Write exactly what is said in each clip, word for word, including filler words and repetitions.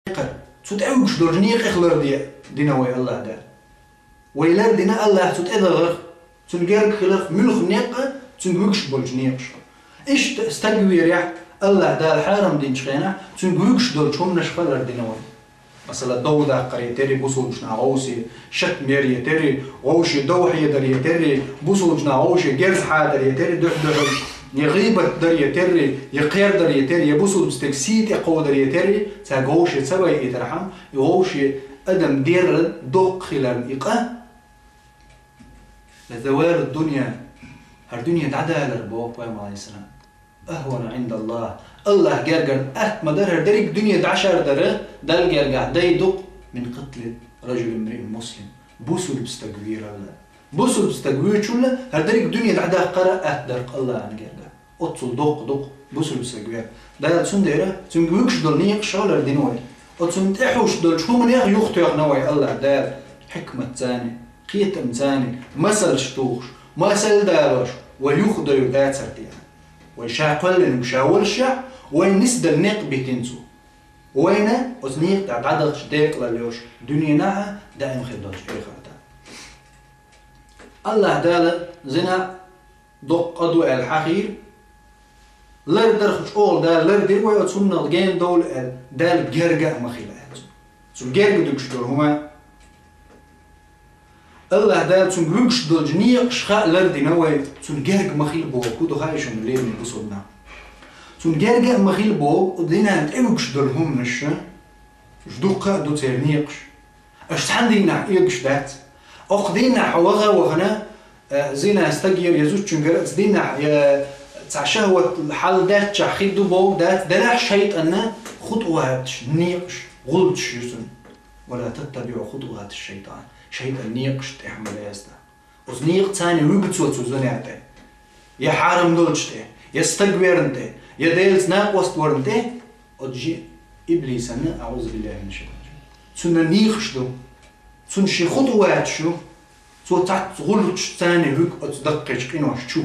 некъара, цу тӀе вуьгуш долчу некъех ларде дина вай АллахӀ Дала. Вай лардина АллахӀ цу тӀе дахарх, цуьнан герга хиларх муьлха некъ, цуьнга вуьгуш болчу некъашха. Иштта стаг верехь, АллахӀ Дала хьарам динчу хенахь, цуьнга вуьгуш долчу хӀуманашха лардина вай. Масала, дов даккхар я терри бусулбачу наха вовшашка, шатмер я терри, вовшашка дов хьедар я терри, бусулбачу наха вовшашка герз хьадар я терри, дуьхь-дуьхьал, я гӀийбат дар я терри, я кхердар я терри, я бусулба стеган сий тӀе кховдар я терри, цаьрга вовшашка ца байийтархьама, и вовшашка адам дерриг доккха хиларна и къа, «لزوال الدنيا», хӀара дуьне дӀадалар боху пайхамар алейхиссалам, «أهون عند الله», АллахӀ гергара атта ма дара хӀара дерриг дуьне дӀашар дара, Далла гергахь дай дукха, «من قتل رجل امرئ مسلم», бусулба стаг вералла. Бусулба стаг вуьйчулла хӀара дерриг дуьне дӀадаккхара атта дара АллахӀан гергахь. Оццул доккха дукха бусулба стаг вер. Дала цундела цуьнга вуьгуш долу некъаш лардина вай. Оцунна тӀехьуш долчу хӀуманех юхатоьхна вай АллахӀ Дала хьикматца, кхетамца, масалш тухуш, масал далош, вай юхадевр дацара дела. Вай ша кхоьллинарг ша воллушехь, вай нисдала некъ битина цо. Вайна оцу некъа тӀехь дӀадахча декъалалла йолуш дуьненахь а, даим хир долчу эхартахь. АллахӀ Дала зина доккха къа ду аьлла хьахийра. Лардарх чӀогӀа Дала лардира вай оцу хӀуманах гена довла аьлла, Далла герга а ма хила аьлла цунна. Цунна герга дуьгуш долу хӀума. АллахӀ Дала цуьнга вуьгуш долчу некъашха а лардина вай, цунна герга ма хила боху, хӀун ду хаьий шуна, леррина бусулба нах? Цунна герга а ма хила боху, динан тӀе вуьгуш долу хӀуманаш, уьш дуккха а ду церан некъаш. Аша цхьана дийнахь оьгуш дац. Окху дийнахь хьо ваха а вахана, э, зина стаг яра я зудчуьнгара, оцу дийнахь, я цхьа шахӀват хьал даьччахь хир ду боху дац, делахь шайтӀанна хутӀа ваташ, некъаш, гӀулчаш ю цуьнан. «ولا تتبعوا خطوات الشيطان». ШайтӀан некъаш тӀехь ма ласта. Оцу некъаца вуьгу цо цу зина тӀе. Я хьарам долчу тӀе, я стаг верна тӀе, я Делаца накъост варна тӀе, оцу жи иблисана, аӀузу биллахӀи мина шшайтӀани рражим. Цунна нехаш ду. Цунна ши хутӀа ваьтташ ю. Цо цхьацца гӀуллакхашца вуьгу оцу даккхийчу къинош чу.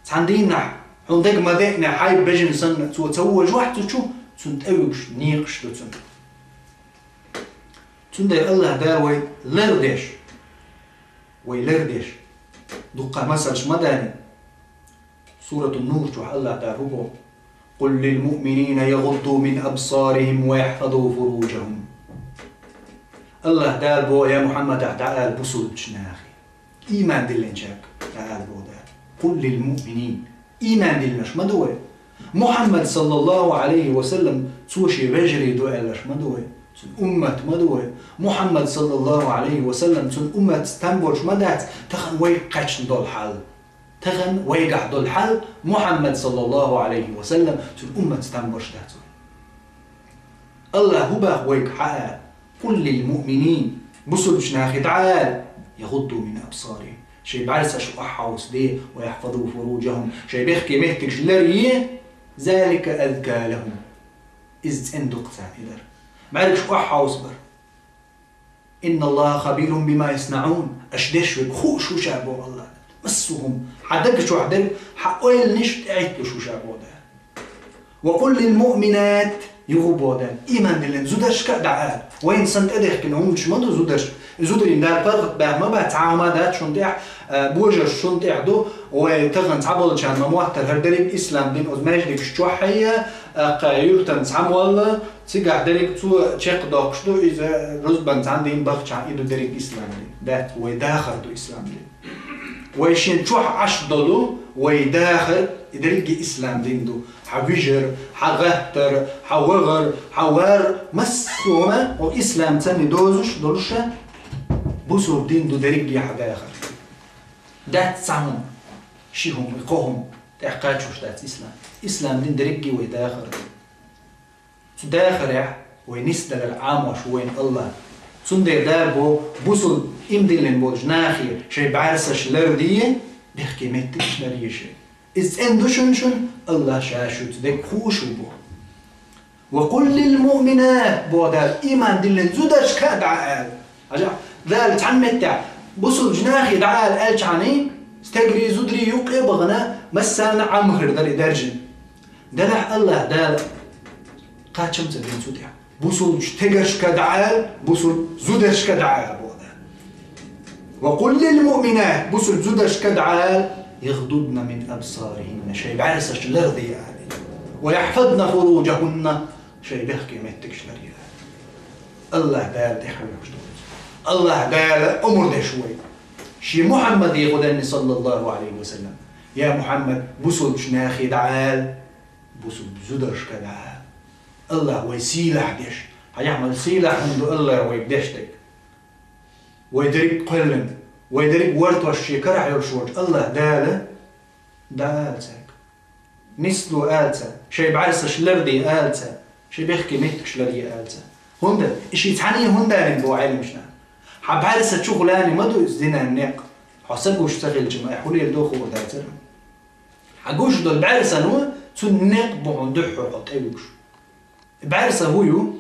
Цхьана дийнахь, хьуна дага ма деъна, хьайн бежана санна, цо ца вожавахь цу чу, цунна тӀе вуьгуш некъаш ду цунна. Цундела АллахӀ Дала вай лардеш, вай лардеш. Дуккха масалш ма далийна. Суратун-Нур чохь АллахӀ Дала хӀун боху: «قل للمؤمنين يغضوا من أبصارهم ويحفظوا فروجهم». АллахӀ Дала боху, я Мухьаммад, ахь дӀаала бусулбачу нахе, ийман диллинчаьрга дӀаала боху Дала. «قل للمؤمنين». Ийман диллинарш ма ду вай. Мухьаммад, саллаллаху Ӏалайхи ва саллам, цо шен вежарий ду аьлларш ма ду вай. Цуьнан уммат ма ду вай. Мухьаммад, саллаллаху Ӏалайхи ва саллам, цуьнан умматца там болуш ма дац, тахана вайга кхаьчна долу хьал. Тахана вайгахь долу хьал Мухьаммад, саллаллаху Ӏалайхи ва саллам, цуьнан умматца там болуш дац вай. АллахӀа хӀун боху вайга хьаала: «قل للمؤمنين», бусулбачу нахе дӀаала, «يغضوا من أبصارهم», шайн бӀаьрсаш охьахьовсаде, «ويحفظوا فروجهم», шайн бехке меттигаш ларъе, «ذلك أزكى لهم», иза цӀена ду-кх царна и дар. БӀаьргаш охьахьовсабар. «إن الله خبير بما يصنعون». Аша деш верг хууш ву ша боху АллахӀа. Массо а хӀума, хьан даг чохь дерг, хьан ойланаш тӀехӀитталуш ву ша боху Дала. «وقل للمؤمنات», юха боху Дала, ийман диллина зударшка а дӀаала. Вайна санна тӀедехкина хӀуманаш ма ду зударшка. И зударийн Дала паргӀат баьхна ма бац, цхьа хӀума дац шуна тӀехь, а, божарш шуна тӀехь ду, вай тахана цхьаболчарна ма моттара хӀара дерриг ислам дин, оцу маьждигаш чохь а, а, кху юьртан цхьамолла, цигахь дерриг цо чекхдоккхуш ду, иза рузбан цхьана дийна бахчахь, и ду дерриг ислам дин. Дац, вай дахар ду ислам дин. Вай шен чохь Ӏаш долу, вай дахар, и дерриге ислам дин ду. Хьан вижар, хьан гӀаттар, хьан вахар, хьан вар, массо а хӀума, о ислам царна дозуш долуша, бусулба дин ду дерриге хьан дахар. Дац цхьа хӀума, ши хӀума, кхо хӀума, тӀекхачош дац ислам. Ислам дин дерриге вай дахар ду. Цу дахарехь вай нисдалар Ӏамош ву вайна АллахӀ. Цундела Дала боху, бусулба ийман диллина болчу нахе шайн бӀаьрсаш лардийе, бехке меттигаш ларъе шайн. Иза цӀена ду шуна, шуна, АллахӀ ша шуьца дерг хууш ву боху. «وقل للمؤمنات», боху Дала, ийман диллина зударшка а дӀаала. Хьажа, Дала цхьана меттехь, бусулбачу нахе дӀаала аьлчахьана, стегарий, зударий юккъе а бахана, массарна а Ӏамхир дара и даьржина. Делахь АллахӀ Дала кхачам ца дина цу тӀехь. Бусулба стегаршка дӀаала, бусулба зударшка дӀаала, боху Дала. «وقل للمؤمنات», бусулба зударшка дӀаала, «يغضضن من أبصارهن», шайн бӀаьрсаш ларде ала. «ويحفظن فروجهن», шайн бехке меттигаш ларъе ала. АллахӀ Дала тӀехьа вехаш ду. АллахӀ Дала омра деш вай. Шен Мухьаммаде гӀо денна, саллаллахӀу Ӏалайхи ва саллам: «Я Мухьаммад, бусулба нахе дӀаала, бусулба зударшка дӀаала». АллахӀ вай сийлахь деш. Хьан яхь ма сийлахь хӀума ду АллахӀ вайга деш дерг. Вай дерриг кхоьллина, вай дерриг вартош шен карахь йолуш волчу АллахӀ Дала дӀаала цаьрга. Нисло ала цаьрга, шайн бӀаьрсаш ларде ала цаьрга, шайн бехке меттигаш ларъе ала цаьрга. ХӀунда? И ши цхьаьна хӀунда аьлла боху Ӏеламнаха. Хьан бӀаьрса чухула ма ду иза динан некъ. Хьо са гуш ца хилча, ма хьулера дохур дацара. Хьан гуш долу бӀаьрсано, цунна некъ бу хьуна дуьххьал хьо тӀевуьгуш. БӀаьрса хӀун ю?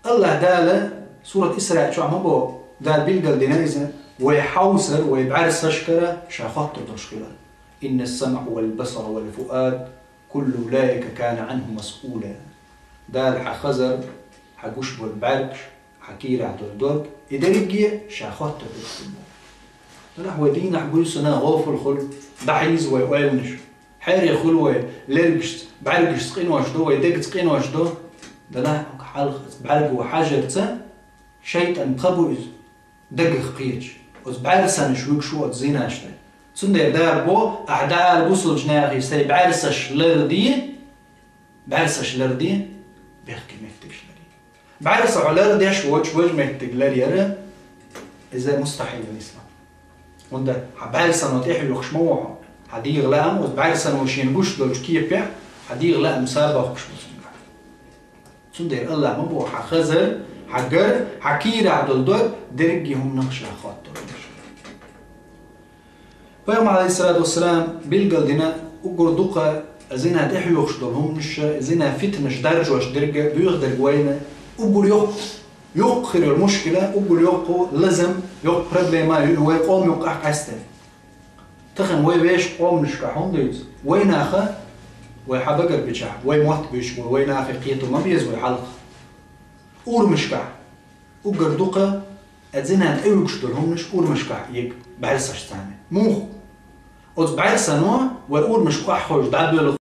АллахӀ Дала сурат Исраъ чохь ма боху, Дала билгал дина иза, вай хьовсар, вай бӀаьрсашкара ша хоттур долуш хилар. «إن السمع والبصر والفؤاد كل أولئك كان عنه مسؤولا». Дала хьан хазар, хьан гуш болу бӀаьргаш, хьан кийрахь долу дог, и дерриге ша хоттур долуш хилла. Делахь вай дийнахь буьйсанна гӀофал хуьлу, дӀахьийза вай ойланаш. Хьере хуьлу вай лергашца, бӀаьргашца къинош до, вай дегца къинош до. Делахь хьалха бӀаьрго хьажарца шайтӀан пха бу иза, дагах кхеташ. Оцу бӀаьрсанаш вуьгуш ву оцу зинаш тӀе. Цундела Дала бо, ахьа дӀаала бусулба нахе сайн бӀаьрсаш ларде, бӀаьрсаш ларде, бехке меттигаш ларъе. БӀаьрса хьо лардеш воцуш, важа меттиг ларъяра, иза мустахьил нисло. ХӀунда хьан бӀаьрсано тӀехьоьхуш ма ву хьо. Хьан дегӀан лаам, оцу бӀаьрсано шена гуш долчу кепехь, хьан дегӀан лаам са бохкуш бу цуьнгахь. Цундела АллахӀ ма боху хьан хазар, хьан гар, хьан кийрахь долу дог, дерриге хӀуманах ша хоттур долуш. Пайхамар, Ӏалайхиссалату вассалам, билгал дина уггар дукха зина тӀехьоьхуш долу хӀуманаш, зина фитнаш даржош дерг, боьха дерг вайна, уггар йоккха, йоккха хир йолу мушкила, уггар йоккха лазам, йоккха проблема ю вай къоман юккъахь къаьстина. Тахана вай вешан къоманашкахь хӀунда ду иза? Вай наха, вай хьан багара бичахь, вай мотт буьйцуш бу, вай нахе кхето ма беза вай хьалха. Урамашкахь, уггар дукха, а зина тӀевуьгуш долу хӀуманаш урамашкахь ега бӀаьрсаш царна. Муха? Оцу бӀаьрсано вай урамашка охьахевшаш дӀабоьлху.